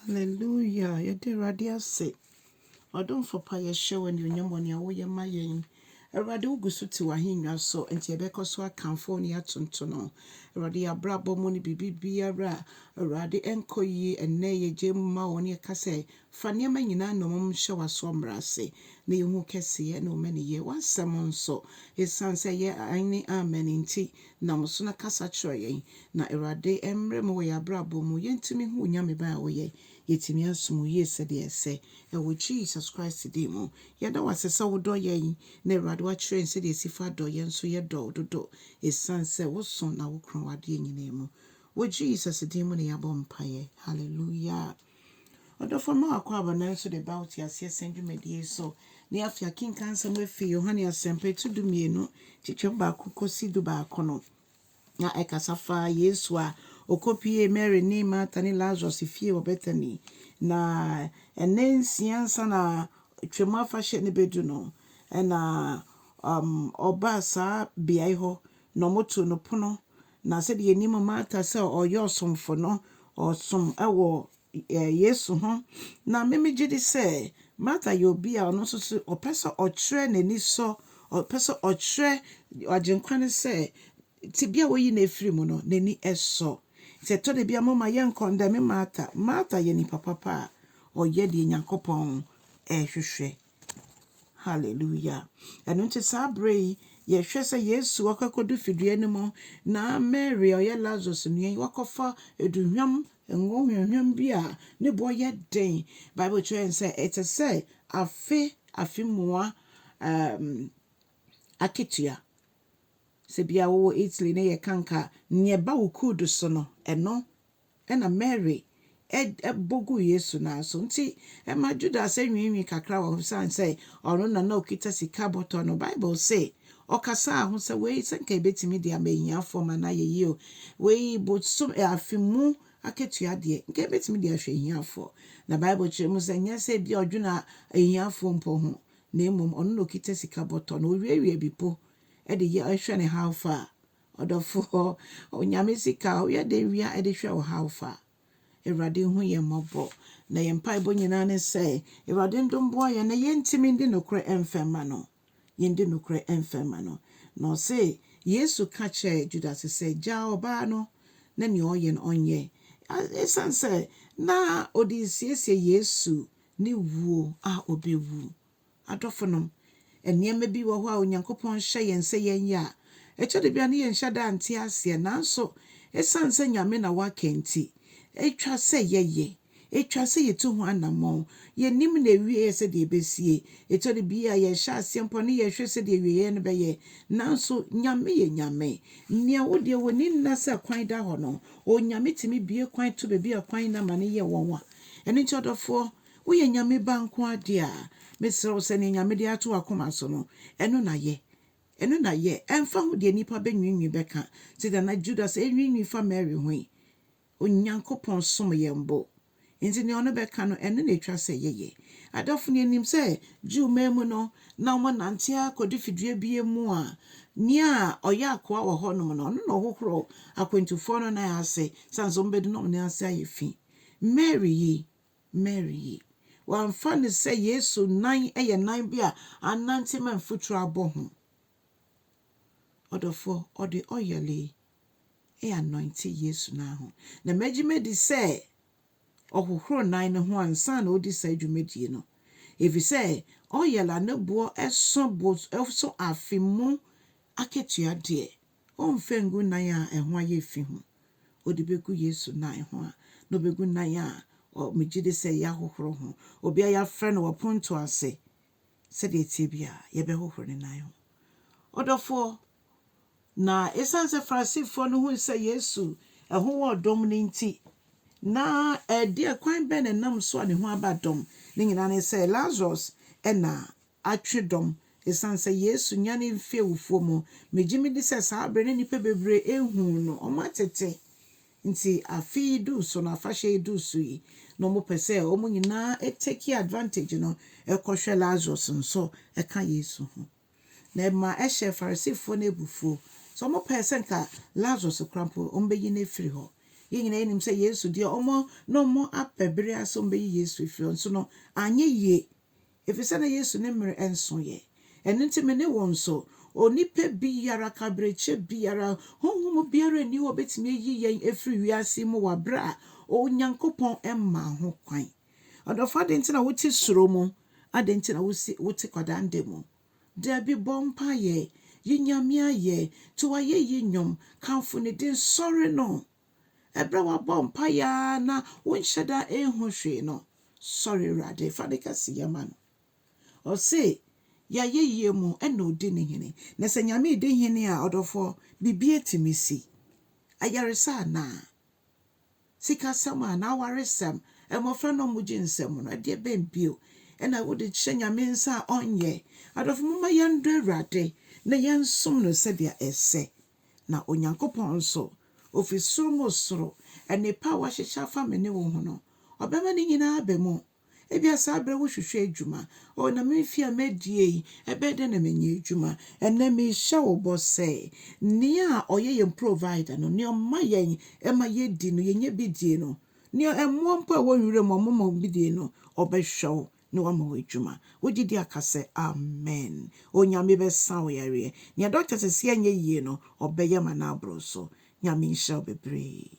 Hallelujah. Yɛda Awurade ase. Ɔdomfo pa yɛhyɛ wo anuonyam wɔ nea woyɛ ma yɛn. Awurade wogu so te w'ahennwa so, nti yɛbɛkɔ so akamfo wo ne yɛatonto no. Awurade yɛn abrabɔ mu ne biribi biara a Awurade ɛnkɔ yie ɛnnɛ yɛgye mu ma wo ne yɛka sɛ fa nneɛma nyinaa nnommum hyɛ w'asoɔ mmara ase na yɛhu kɛseyɛ ne wo mmaniyɛ. W'asɛm nso, ɛsiane sɛ ɛyɛ aane ne amen nti, nam so na kasa kyerɛ yɛn. Na Awurade mmerɛ mu wɔ yɛn abrabɔ mu, yɛntumi hu wo Nyame ban a woyɛ. Yɛtumi asom wo yie sɛdeɛ ɛsɛ. Ɛwɔ Jesus Christ din mu. Yɛda wo ase sɛ wodɔ yɛn na Awurade woakyerɛ yɛn sɛdeɛ ɛsi fa dɔ yɛn nso yɛdɔ wo dodo. Ɛsiane sɛ woso na wokura w'adeɛ nyinaa mu. Wɔ Jesus din mu na yɛabɔ mpaeɛ. Hallelujah. Ɔdɔfo ma wakɔ aba nanso de ba wo te aseɛ sɛn dwumadie so. Na yɛafi akenka nsɛm afi Yohane Asɛmpa eti 12 kyekyɛm 1 kɔsi 11 no. Na ɛkasa fa Yesu a ɔkɔpie Mary ne Martha ne Lazarus fie wɔ Bethany. Na ɛnɛ 6 ansa na Twam afahyɛ no bɛdu no, ɛna ɔbaa saa beaeɛ hɔ na ɔmoto no pono. Na sɛdeɛ yɛnim Martha sɛ ɔyɛ ɔsomfo no, ɔsom ɛwɔ Yesu ho. Na meme gye di sɛ Martha yɛ obi a ɔno nso so ɔpɛ sɛ ɔkyerɛ n'ani sɔ, ɔpɛ sɛ ɔkyerɛ Agyenkwa no sɛ tebea a woyi no afiri mu no, n'ani sɔ. Sɛ ɛtɔ da bi a moma yɛnkɔndɛme Martha. Martha yɛ nipa papa a ɔyɛ deɛ Nyankopɔn ɛrehwehwɛ. Hallelujah. Ɛno nti saa berɛ yi, yɛhwɛ sɛ Yesu wakɔkɔdu fidua no mu na Mary a ɔyɛ Lazarus nua yi wakɔfa aduhwam ngo hwamhwam bi a ne boɔ yɛ den. Bible kyerɛ yɛn sɛ ɛte sɛ afe afe mmoa akatua. Sɛ bia wowɔ Italy ne yɛka nka nea ɛba wo kuudu so no, ɛno ɛna Mary ɛbɔ gu Yesu nan so. Nti ɛma Judas anwiinwii kakra wɔ ho sane sɛ ɔno na na okita sika bɔtɔ no. Bible se ɔkasaa ho sɛ wei sɛ nka ebetumi de ama ahiafoɔ ma no ayɛ yie o. Wei bosom afe mu akatua deɛ nka ebetumi de ahwɛ ahiafoɔ. Na Bible kyerɛ mu sɛ nyɛ sɛ bi a ɔdwene ahiafoɔ mpo ho na mmom ɔno na okita sika bɔtɔ no owiawia bi po ɛde yɛ ɛhwɛ ne how far. Ɔdɔfoɔ Onyame sika ɔyɛ de wia ɛde hwɛ wo how far. Awurade hu yɛn mmɔbɔ. Na yɛn mpaebɔ nyinaa ne sɛ Awurade ndom boa yɛn na yɛntumi ndi nokorɛ ɛmfɛ mma no. Yɛndi nokorɛ ɛmfɛ mma no. Na ɔse Yesu ka kyerɛɛ Judas sɛ gyaa ɔbaa no na nea ɔyɛ no ɔnyɛ. Ɛsiane sɛ na ɔde siesie Yesu ne wuo a ɔbɛwu. Adɔfonom, nneɛma bi wɔ hɔ a Onyankopɔn hyɛ yɛn sɛ yɛnyɛ a, ɛkyɛ de bia ne yɛnhyɛ da nte aseɛ nanso ɛsiane sɛ Nyame na waka nti, ɛtwa sɛ yɛyɛ. Ɛtwa sɛ yɛtu ho anammɔn. Yɛnim na awieeɛ sɛdeɛ ɛbɛsie. Ɛtɔ de bi a yɛhyɛ aseɛ mpo ne yɛhwɛ sɛdeɛ awieeɛ no bɛyɛ. Nanso Nyame yɛ Nyame. Nea wo deɛ w'ani nna sɛ kwan da hɔ no, Onyame tumi bue kwan to baabi a kwan na ma no yɛ nwanwa. Ɛno nti ɔdɔfoɔ, woyɛ Nyame ba nko adeɛ a, mesrɛ wo sɛ nea Nyame de ato w'akoma so no, ɛno na yɛ. Ɛno na yɛ. Ɛmfa ho deɛ nnipa bɛnwiinwii bɛka. Sɛdeɛ na Judas ɛnwiinwii fa Mary ho yi, Onyankopɔn som yɛn bo. Nti nea ɔno bɛka no, ɛno na ɛtwa sɛ yɛyɛ. Adɔfo no anim sɛ Jew man mu no, na wɔnante akɔdu fidua bi mu a, nea ɔyɛ akoa wɔ hɔnom no, ɔno na ɔhohoro akwantufoɔ no nan ase, sane sɛ wɔbɛdu na wɔn nan ase ayɛ fi. Mary yi, wamfa no sɛ Yesu nan yɛ nan bi a anante ma mfuturo abɔ ho. Ɔdɔfoɔ, ɔde oil yi anointe Yesu nan ho. Na magye madi sɛ ɔhohoro nan no ho ansa na ɔdi saa dwumadie no. Ɛfiri sɛ oil a ne boɔ ɛso bo ɛso afe mu akatua deɛ, ɔmfa ngu nan a ɛho ayɛ fi ho. Ɔde bɛgu Yesu nan ho a, na ɔbɛgu nan a megye di sɛ yɛahohoro ho. Obi a yɛafrɛ no wɔ ponto ase, sɛdeɛ ɛteɛ biara, yɛbɛhohoro ne nan ho. Ɔdɔfoɔ, na ɛsiane sɛ Farisifoɔ no hui sɛ Yesu ɛho wɔ dɔm no nti, na ɛdeɛ kwan bɛn na ɛnam so a ne ho aba dɔm? Ne nyinaa ne sɛ Lazarus ɛna atwe dɔm. Ɛsiane sɛ Yesu nyane mfiri awufoɔ mu, megye medi sɛ saa berɛ no nnipa bebree ehu no, ɔmo atete. Nti afe yi duu so no, afahyɛ yi duu so yi, na ɔmo pɛ sɛ ɔmo nyinaa take advantage no ɛkɔhwɛ Lazarus nso ɛka Yesu ho. Na ɛma ɛhyɛ Farisifoɔ no abufuo. Sɛ ɔmo pɛɛ sɛ nka Lazarus koraa mpo ɔmo bɛyi no afiri hɔ. Yɛn nyinaa yɛnim sɛ Yesu deɛ ɔmo na ɔmo apɛ bere a sɛ ɔmbɛyi Yesu afiri hɔ nso no anyɛ yie. Ɛfiri sɛ na Yesu ne mmerɛ nsoeɛ. Ɛno nti me ne wo nso, onipa biara, kaberekyɛ biara, honhom biara nni hɔ a ɔbɛtumi ayi yɛn afiri wiase mu wɔ aberɛ a Onyankopɔn mmaa ho kwan. Ɔdɔfo, adɛn nti na wote suro mu? Adɛn nti na wosi wote kwadanda mu? Dabi, bɔ mpaeɛ, yi Nyame ayɛ, to ayɛyi nnwom, kamfo ne din, sɔre no. Ɛberɛ a wabɔ mpaeɛ ara na wonhyɛ da nhu hwee no, sɔre Awurade, fa ne kɛseyɛ ma no. Ɔse, yɛayɛ mu ɛna odi ne hene. Na sɛ Nyame di hene a, ɔdɔfoɔ, biribi atumi si. Ayaresa anaa? Sikasɛm anaa awaresɛm, mmɔfra no a wɔgye nsɛm no, ɛdeɛ bɛn bio ɛna wode hyɛ Nyame nsa a ɔnyɛ. Adɔfo, momma yɛndɔ Awurade na yɛnsom no sɛdeɛ ɛsɛ. Na Onyankopɔn nso, ofi soro mu soro, nnepa a wahyehyɛ afa me ne wo ho no, ɔbɛma ne nyinaa aba mu. Ebia saa berɛ wohwehwɛ adwuma. O na me mfe a madie yi, ɛbɛyɛ dɛn na manya adwuma? Ɛnnɛ mehyɛ wo bɔ sɛ, nea ɔyɛ yɛn provider no, nea ɔma yɛn ɛma yɛdi no, yɛnya bi die no, nea ɛmmoa mpo a ɛwɔ nwura mu ɔmoma bi die no, ɔbɛhwɛ wo na wama wo adwuma. Wogye di aka sɛ amen. Onyame bɛsa wo yareɛ. Nea doctor sɛ sɛ ɛnyɛ yie no, ɔbɛyɛ ma no aboro so. Nyame nhyira wo bebree.